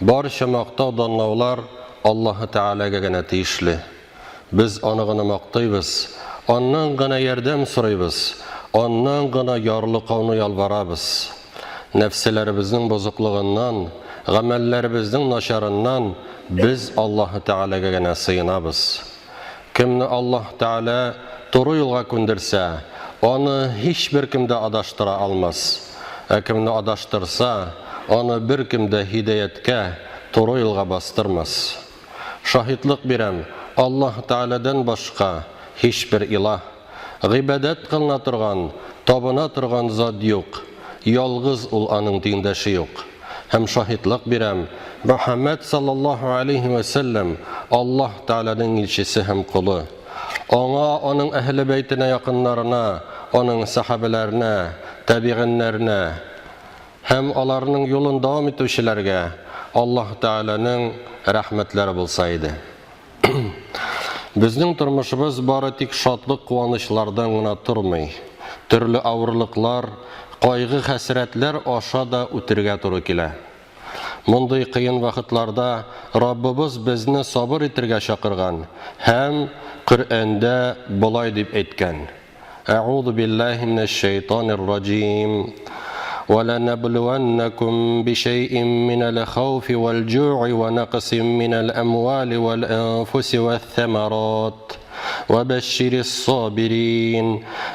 Барча мактау данлаулар Аллаһы Тәгаләгә генә тиешле. Без Аны гына мактыйбыз, Аннан гына ярдәм сорыйбыз, Аннан гына ярлыкауны ялварабыз. Нәфселәребезнең бозыклыгыннан, гамәлләребезнең начарыннан без Аллаһы Тәгаләгә генә сыенабыз. Кемне Аллаһ Тәгалә туры юлга күндерсә, аны һичбер кем дә адаштыра алмас. Ә кемне адаштырса, аны беркем дә һидаяткә, туры юлга бастырмас. Шаһитлык бирәм, Аллаһ Тәгаләдән башка һичбер илаһ, гыйбадәт кылына торган, табына торган зат юк, ялгыз Ул, Аның тиңдәше юк. Һәм шаһитлык бирәм, Мөхәммәд саллаллаһу алейһи вә сәлләм Аллаһ Тәгаләнең илчесе һәм колы. Аңа, аның әһле бәйтенә якыннарына, аның сәхабәләренә, тәбигыннәренә һәм аларның юлын дәвам итүчеләргә Аллаһ Тәгаләнең рәхмәтләре булса иде. Безнең тормышыбыз бары тик шатлык-куанычлардан гына тормый. Төрле авырлыклар, кайгы-хәсрәтләр аша да үтергә туры килә. Мондый кыен вакытларда Раббыбыз безне сабыр итергә чакырган һәм Коръәндә болай дип әйткән, Әгъузу биллаһи минәш-шәйтанир раҗим. Вә ләнәблүәннәкүм бишәйин минәл хауфи вәл җуи вә нәкъсин минәл әмвали вәл әнфуси вәс-сәмәрат. Вә бәшширис-сабирин,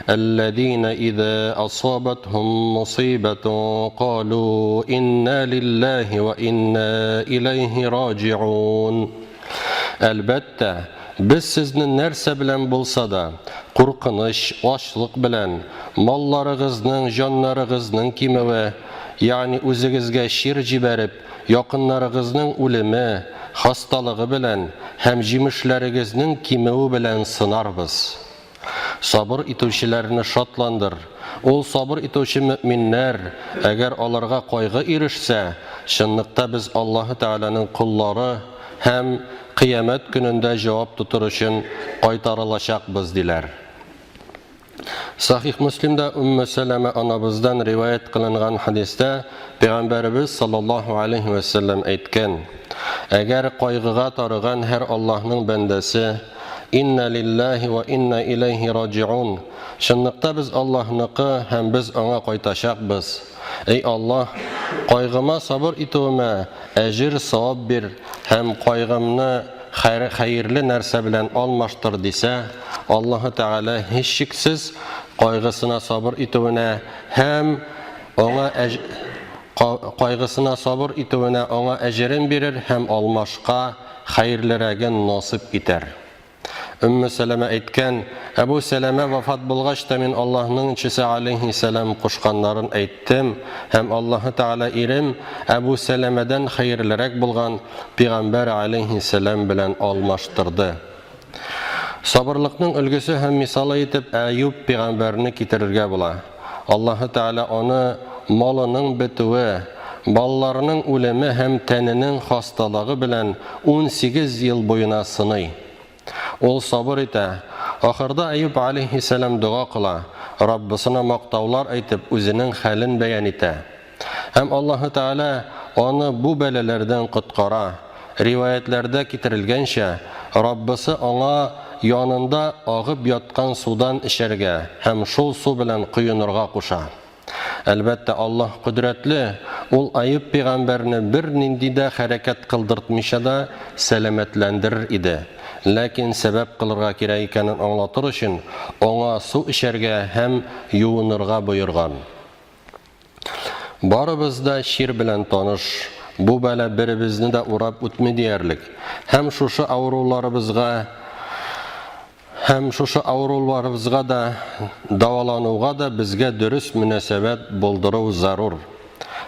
әлләзинә иза асабәтһум мусыйбәтун калу инна лиллаһи вә инна иләйһи раҗиун. Әлбәттә, без сезне нәрсә белән булса да, куркыныч, ачлык белән, малларыгызның, җаннарыгызның кимүе, ягъни үзегезгә чир җибәреп, якыннарыгызның үлеме, хасталыгы белән һәм җимешләрегезнең кимүе белән сынарбыз. Сабыр итүчеләрне шатландыр. Ул сабыр итүче мөэминнәр, әгәр аларга кайгы ирешсә, чынлыкта без Аллаһы Тәгаләнең коллары һәм Кыямәт көнендә җавап тотыр өчен кайтарылачакбыз, диләр. Сахих Мөслимдә Уммө Сәләмә анабыздан риваять кылынган хәдистә Пәйгамбәребез саллаллаһу алейһи вә сәлләм әйткән, Әгәр кайгыга тарыган һәр Аллаһның бәндәсе, Инна лиллаһи вә инна иләйһи раҗиун. Чынлыкта без Аллаһныкы һәм без Аңа кайтачакбыз. Эй Аллаһ, кайгыма сабыр итүемә әҗер-савап бир һәм кайгымны хәерле нәрсә белән алмаштыр, дисә, Аллаһы Тәгалә һичшиксез кайгысына сабыр итүенә һәм аңа кайгысына сабыр итүенә аңа әҗерен бирер һәм алмашка хәерлерәген насыйп итәр. Өмме Сәләмә әйткән, Әбу Сәләмә вафат булгач та мин Аллаһның илчесе алейһиссәлам кушканнарын әйттем һәм Аллаһы Тәгалә ирем Әбу Сәләмәдән хәерлерәк булган пигамбәр алейһиссәлам белән алмаштырды. Сабырлыкның өлгесе һәм мисалы итеп Әюб пигамбәрне китерергә була. Аллаһы Тәгалә аны малының бетүе, балаларының үлеме һәм тәненең хасталыгы белән 18 ел буена сыный. Ул сабыр итә. Ахырда Әюб алейһиссәлам дога кыла, Раббысына мактаулар әйтеп, үзенең хәлен бәян итә. Һәм Аллаһы Тәгалә аны бу бәлаләрдән коткара. Риваятьләрдә китерелгәнчә, Раббысы аңа янында агып яткан судан эчәргә һәм шул су белән коенырга куша. Әлбәттә, Аллаһ кодрәтле, Ул Аюб пигамбәрне бернинди дә хәрәкәт кылдыртмыйча да сәламәтләндерер иде, ләкин сәбәп кылырга кирәк икәнен аңлатыр өчен, аңа су эчәргә һәм юынырга боерган. Барыбыз да чир белән таныш, бу бәла беребезне дә урап үтми диярлек. Һәм шушы авыруларыбызга һәм шушы авыруларыбызга да дәвалануга да безгә дөрес мөнәсәбәт булдыру зарур.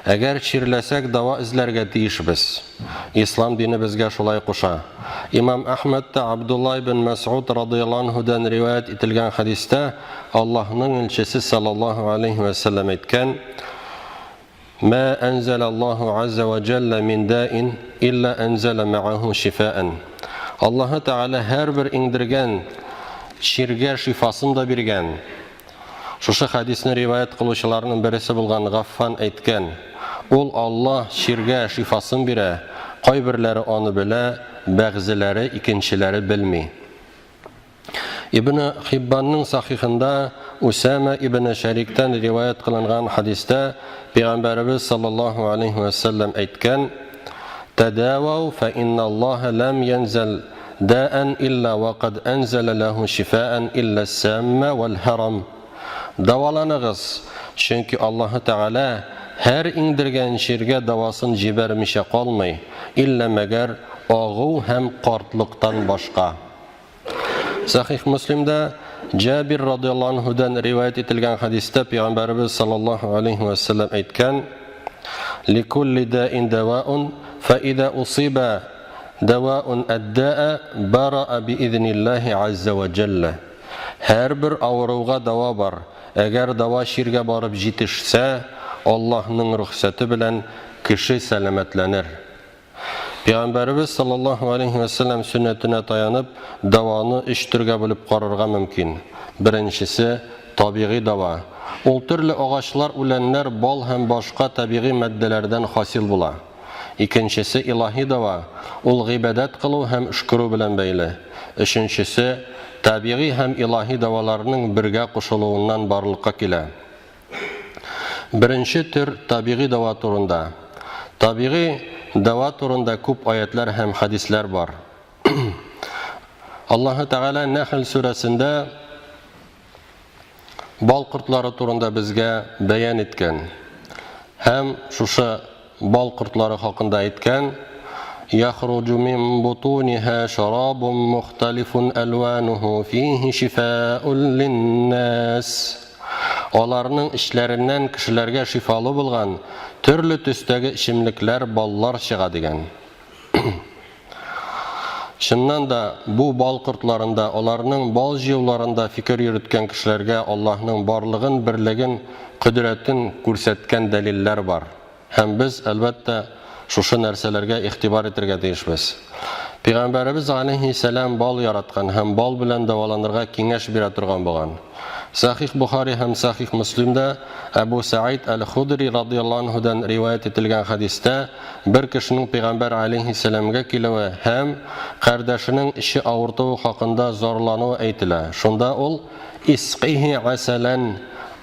Әгәр чирләсәк, дәва эзләргә тиешбез. Ислам дине безгә шулай куша. Имам Әхмәдтә Абдулла ибн Мәсгуд радыяллаһу анһудан риваять ителгән хәдистә Аллаһның илчесе саллаллаһу алейһи вә сәлләм әйткән, Мә әнзәләллаһу аззә вә җәллә мин даин илля әнзәлә мәгәһү шифаән. Аллаһы Тәгалә һәрбер иңдергән чиргә шифасын да биргән. Шушы хәдисне риваять кылучыларның бересе булган Гаффан әйткән, Ул Аллаһ чиргә шифасын бирә, Кайберләре аны белә, бәгъзеләре, икенчеләре белми. Ибне Хиббанның Сахихында Усама ибне Шәриктән риваять кылынган хәдистә Пәйгамбәребез саллаллаһу алейһи вә сәлләм әйткән, Тәдәвау фә инналлаһа ләм янзәл даән илла вә кад әнзәлә ләһу шифаән илла сәммә вәл һәрам. Дәваланыгыз, чөнки Аллаһы Тәгалә һәр иңдергән чиргә дәвасын җибәрмичә калмый, иллә мәгәр агу һәм картлыктан башка. Сахих Муслимда Җабир радиаллаһу анһудан риваять ителгән хәдистә Пәйгамбәребез саллаллаһу алейһи вә сәлләм әйткән: "Ликулли даин даваун, фа иза усиба даваун аддаа бараа биизниллаһи азза ва җалла." Һәрбер авыруга дава бар. Әгәр дава чиргә барып җитешсә, Аллаһның рөхсәте белән кеше сәламәтләнер. Пәйгамбәребез саллаллаһу алейһи вә сәлләм сөннәтенә таянып, дәваны өч төргә бүлеп карарга мөмкин. Беренчесе, табигый дәва. Ул төрле агачлар, үләннәр, бал һәм башка табигый матдәләрдән хасил була. Икенчесе, илаһи дәва. Ул гыйбадәт кылу һәм өшкерү белән бәйле. Өченчесе, табигый һәм илаһи дәваларның бергә кушылуыннан барлыкка килә. Беренче төр табигый дәва турында. Табигый дәва турында күп аятьләр һәм хәдисләр бар. Аллаһы Тәгалә Нәхл сүрәсендә бал кортлары турында безгә бәян иткән. Һәм шушы Бал кортлары хакында әйткән, Яхруҗу мин бутуниһа шарабун мухталифун әлвануху фихи шифаун линнас. Аларның эчләреннән кешеләргә шифалы булган төрле төстәге эчемлекләр, баллар чыга дигән. Чыннан да, бу бал кортларында, аларның бал җыюларында фикер йөрткән кешеләргә Аллаһның барлыгын, берлеген, кодрәтен күрсәткән дәлилләр бар. Һәм без, әлбәттә, шушы нәрсәләргә игътибар итергә тиешбез. Пәйгамбәребез галәйһиссәлам бал яраткан һәм бал белән дәваланырга киңәш бирә торган булган. Сахих Бухари һәм Сахих Мөслимдә Әбу Сәгыйд әл-Худри радыяллаһу анһудан риваять ителгән хәдистә бер кешенең пәйгамбәр галәйһиссәламгә килүе һәм кардәшенең эче авыртуы хакында зарлануы әйтелә. Шунда ул, Исқиһи асәлән,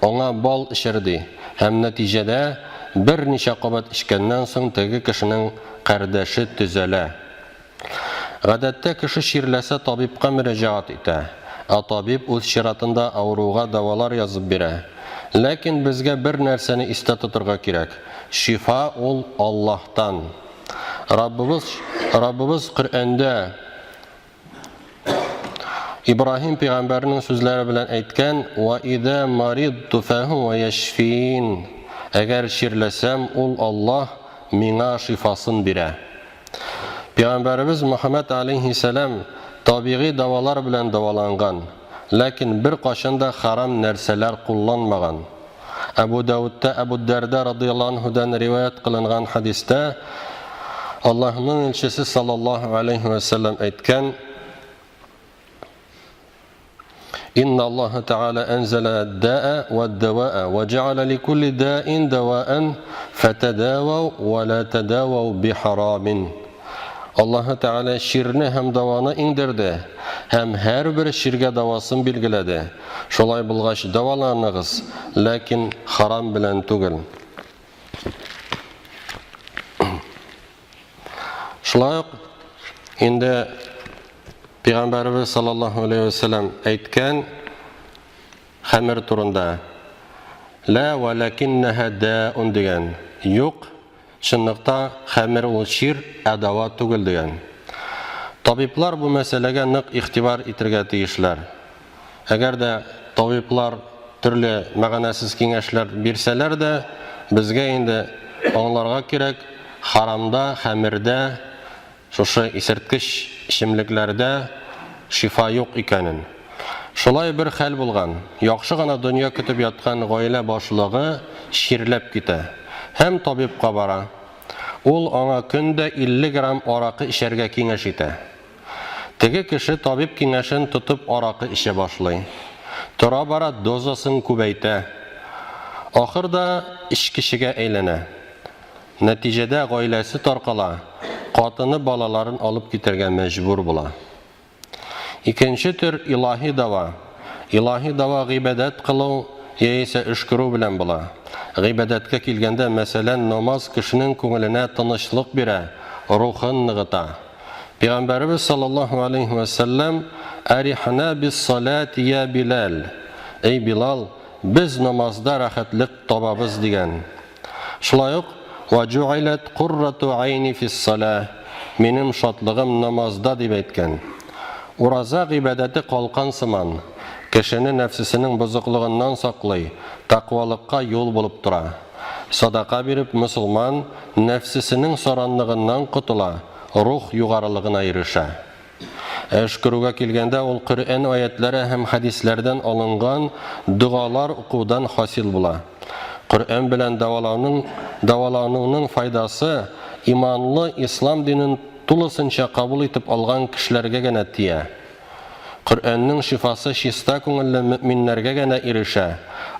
аңа бал эчер, ди. Һәм нәтиҗәдә, берничә кабат эчкәннән соң теге кешенең кардәше төзәлә. Гадәттә кеше чирләсә табибка мөрәҗәгать итә, ә табиб үз чиратында авыруга дәвалар язып бирә. Ләкин безгә бер нәрсәне истә тотырга кирәк, шифа ул Аллаһтан. Раббыбыз, Раббыбыз Коръәндә Ибраһим пәйгамбәрнең сүзләре белән әйткән: "Ва иза маридту фахува яшфин." Әгәр чирләсәм, ул Аллаһ миңа шифасын бирә. Пәйгамбәребез Мөхәммәд алейһиссәлам табигый дәвалар белән дәваланган, ләкин беркайчан да харам нәрсәләр кулланмаган. Әбу Даудта Әбу Дәрдә радыяллаһу анһудан риваять кылынган хәдистә Аллаһның илчесе саллаллаһу алейһи вә сәлләм әйткән: Инна Аллаһа Тааля әнзәлә даа вә дәваа вә җәгәлә ликулли даин дәваан фәтәдәвау вә ла тәдәвау бихарамин. Аллаһы Тәгалә чирне һәм дәваны иңдерде һәм һәрбер чиргә дәвасын билгеләде. Шулай булгач, дәваланыгыз, ләкин харам белән түгел. Шулай ук инде Пәйгамбәребез саллаллаһу алейһи ва сәлләм әйткән хәмер турында Лә вәләкиннәһә дәун дигән. Юк, Чынлыкта, хәмер ул чир, ә дәва түгел, дигән. Табиблар бу мәсьәләгә нык игътибар итергә тиешләр. Әгәр дә табиблар төрле мәгънәсез киңәшләр бирсәләр дә, безгә инде аңларга кирәк, харамда, хәмердә Шушы исерткеч эчемлекләрдә шифа юк икәнен. Шулай бер хәл булган, яхшы гына дөнья көтеп яткан гаилә башлыгы чирләп китә һәм табибка бара. Ул аңа көн дә 50 грамм аракы эчәргә киңәш итә. Теге кеше табиб киңәшен тотып аракы эчә башлый. Тора-бара дозасын күбәйтә. Ахырда эчкечегә әйләнә. Нәтиҗәдә гаиләсе таркала. Хатыны балаларын алып китәргә мәҗбүр була. Икенче төр илаһи дава. Илаһи дава гыйбадәт кылу яисә өшкерү белән була. Гыйбадәткә килгәндә, мәсәлән, намаз кешенең күңеленә тынычлык бирә, рухын ныгыта. Пәйгамбәребез саллаллаһу алейһи вә сәлләм, Арихна бис-салати я Билал. Эй Билал, без намазда рәхәтлек табабыз, дигән. Шулай ук, Вә җугыйләт куррату гайни фис-саләһ, Минем шатлыгым намазда, дип әйткән. Ураза гыйбадәте калкан сыман, кешене нәфсесенең бозыклыгыннан саклый, тәкъвалыкка юл булып тора. Садака биреп, мөселман нәфсесенең саранлыгыннан котыла, рух югарылыгына ирешә. Ә өшкерүгә килгәндә, ул Коръән аятьләре һәм хәдисләрдән алынган догалар укудан хасил була. Коръән белән дәвалауның дәвалануның файдасы иманлы ислам динен тулысынча кабул итеп алган кешеләргә генә тия. Коръәннең шифасы чиста күңелле мөэминнәргә генә ирешә,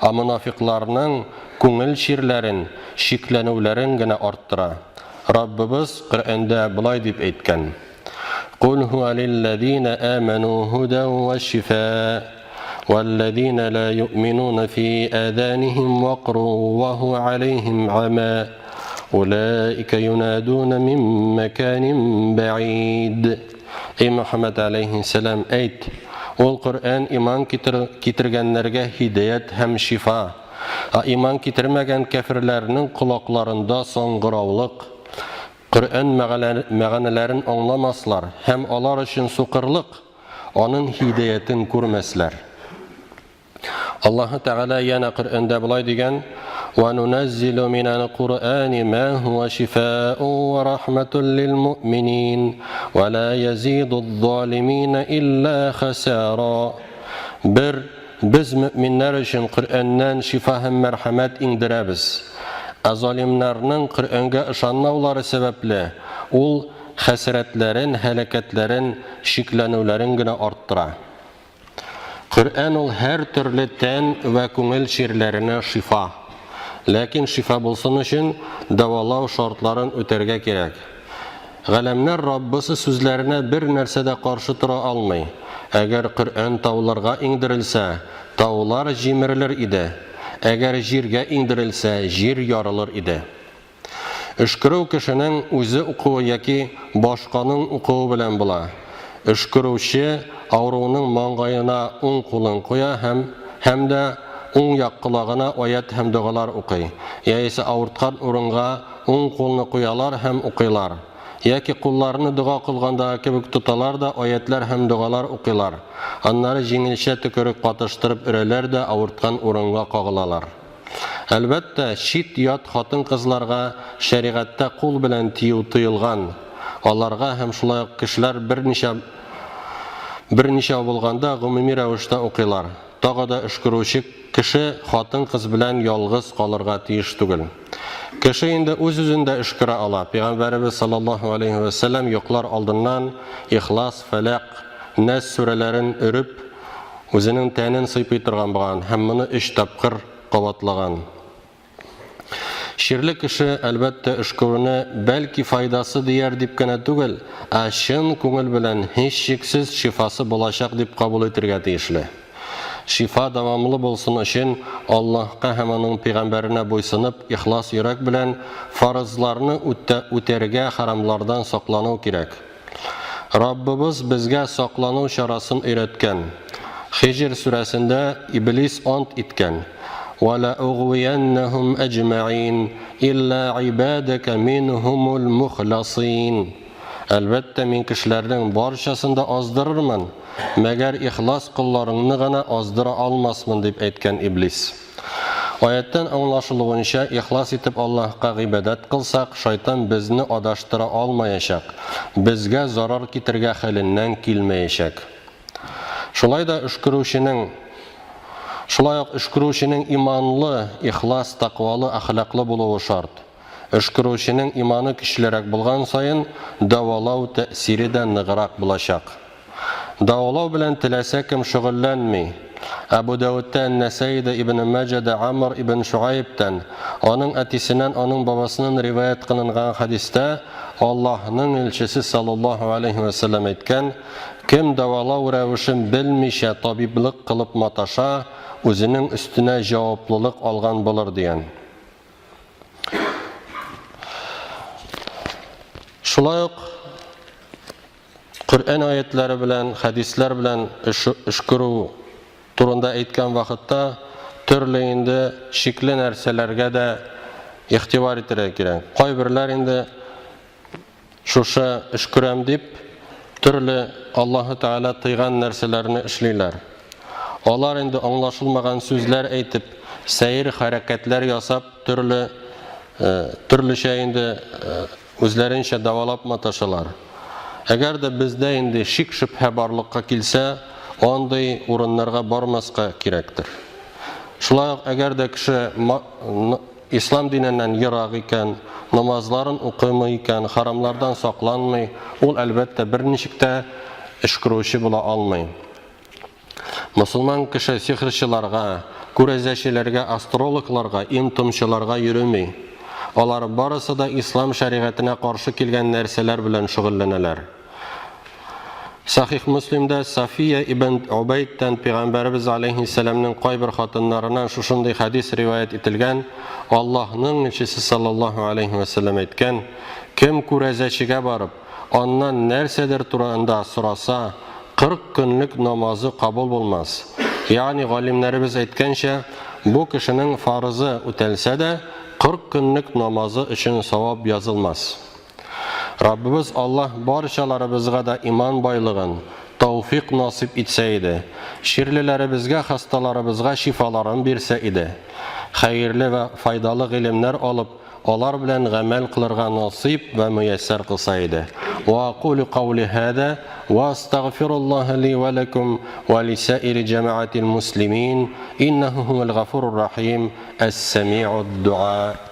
ә монафикъларның күңел чирләрен, шикләнүләрен генә арттыра. Раббыбыз Коръәндә болай дип әйткән. Кул һуа лилләзина аману һудан ва шифа валләзина ла юъминуна фи аданихим вакру ва һуа алейхим ама улаика юнадуна мин маканин бәид. Эй Мөхәммәд алейхиссәлам, әйт, ул Коръән иман китергәннәргә һидаять һәм шифа, ә иман китермәгән кәферләрнең колакларында саңгыраулык. Коръән мәгънәләрен аңламаслар һәм алар өчен сукырлык, аның һидаятен күрмәсләр. Аллаһы Тәгалә янә Коръәндә болай дигән: "Ва нуназзилу минал Куръани ма һуа шифаун ва рахматун лил муъминин, ва ла язиду залимина илла хасара." Бер Без мөэминнәр өчен Коръәннән шифа һәм мәрхәмәт иңдерәбез. Ә залимнарның Коръәнгә ышанмаулары сәбәпле, ул хәсрәтләрен, һәлакәтләрен, шикләнүләрен генә арттыра. Коръән ул һәртөрле тән вә күңел чирләренә шифа. Ләкин шифа булсын өчен дәвалау шартларын үтәргә кирәк. Галәмнәр Раббысы сүзләренә бер нәрсә дә каршы тора алмый. Әгәр Коръән тауларга иңдерелсә, таулар җимерелер иде. Әгәр җиргә иңдерелсә, җир ярылыр иде. Өшкерү кешенең үзе укуы яки башканың укуы белән була. Өшкерүче авыруның маңгаена уң кулын куя һәм һәм дә уң як колагына аять һәм догалар укый, яисә авырткан урынга Уң кулны куялар һәм укыйлар. Яки кулларны дога кылгандагы кебек тоталар да аятьләр һәм догалар укыйлар. Аннары җиңелчә төкерек катыштырып өрәләр дә авырткан урынга кагылалар. Әлбәттә, чит-ят хатын-кызларга шәригатьтә кул белән тию тыелган. Аларга һәм шулай ук кешеләр берничә берничәү булганда гомуми рәвештә укыйлар. Тагы да өшкерүче кеше хатын-кыз белән ялгыз калырга тиеш түгел. Кеше инде үз-үзен дә өшкерә ала. Пәйгамбәребез саллаллаһу алейһи вә сәлләм йоклар алдыннан Ихлас, Фәләкъ, Нәс сүрәләрен өреп, үзенең тәнен сыйпый торган булган һәм моны өч тапкыр кабатлаган. Чирле кеше, әлбәттә, өшкерүне бәлки файдасы дияр дип кенә түгел, ә чын күңел белән һичшиксез шифасы булачак дип кабул итергә тиешле. Шифа дәвамлы булсын өчен Аллаһка һәм аның пәйгамбәренә буйсынып, ихлас йөрәк белән фарызларны үтәргә, хәрамлардан саклану кирәк. Раббыбыз безгә саклану чарасын өйрәткән. Хиҗр сүрәсендә Иблис ант иткән, Вә ләугвияннәһум әҗмәгыйн, илля гыйбадәкә минһумул мухласыйн. Әлбәттә, мин кешеләрнең барчасын да аздырырмын, мәгәр ихлас колларыңны гына аздыра алмасмын, дип әйткән Иблис. Аятьтән аңлашылуынча, ихлас итеп Аллаһка гыйбадәт кылсак, шайтан безне адаштыра алмаячак, безгә зарар китергә хәленнән килмәячәк. Шулай да өшкерүченең Шулай ук өшкерүченең иманлы, ихлас, тәкъвалы, әхлаклы булуы шарт. Өшкерүченең иманы көчлерәк булган саен, дәвалау тәэсире дә ныграк булачак. Дәвалау белән теләсә кем шөгыльләнми. Әбу Дәвудта, Ән-Нәсәида, Ибн Мәҗәдә, Амр ибн Шуайбтан, аның әтисеннән, аның бабасыннан риваять кылынган хәдистә Аллаһның илчесе саллаллаһу алейһи вә сәлләм әйткән, Кем дәвалау рәвешен белмичә табиблык кылып маташа, үзенең өстенә җаваплылык алган булыр, дигән. Шулай ук Коръән аятлары белән, хәдисләр белән өшкерү турында әйткән вакытта төрле инде шикле нәрсәләргә дә игътибар итәргә кирәк. Кайберләр инде шушы өшкерәм дип төрле Аллаһы Тәгалә тыйган нәрсәләрне эшлиләр. Алар инде аңлашылмаган сүзләр әйтеп, сәер хәрәкәтләр ясап, төрле төрлечә инде Үзләренчә дәвалап маташалар. Әгәр дә бездә инде шик-шөбһә барлыкка килсә, андый урыннарга бармаска кирәктер. Шулай ук әгәр дә кеше ислам диненнән ерак икән, намазларын укымый икән, харамлардан сакланмый, ул, әлбәттә, берничек тә өшкерүче була алмый. Мосылман кеше сихерчыларга, күрәзәчеләргә, астрологларга, им-томчыларга йөреми. Алар барысы да ислам шәригатенә каршы килгән нәрсәләр белән шөгыльләнәләр. Сахих Муслимдә Сафия ибн Убайдтан пәйгамбәребез алейһиссәламнең кайбер хатыннарыннан шушындый хәдис риваять ителгән, Аллаһның илчесе саллаллаһу алейһи вә сәлләм әйткән, Кем күрәзәчегә барып, Аннан нәрсәдер турында сораса, 40 көнлек намазы кабул булмас. Ягъни галимнәребез әйткәнчә, бу кешенең фарызы үтәлсә дә, 40 көнлек намазы өчен савап язылмас. Раббыбыз Аллаһ барчаларыбызга да иман байлыгын, тәүфикъ насыйп итсә иде. Чирлеләребезгә, хасталарыбызга шифаларын бирсә иде. Хәерле вә файдалы гыйлемнәр алып, Алар белән гамәл кылырга насыйп вә мөяссәр кылса иде. Ва акулю каули һәдә ва астагфируллаһа ли ва ләкум ва лисаири җәмәгатил муслимин иннәһу һуәл гафурур рахим әс-сәмиуд дуа.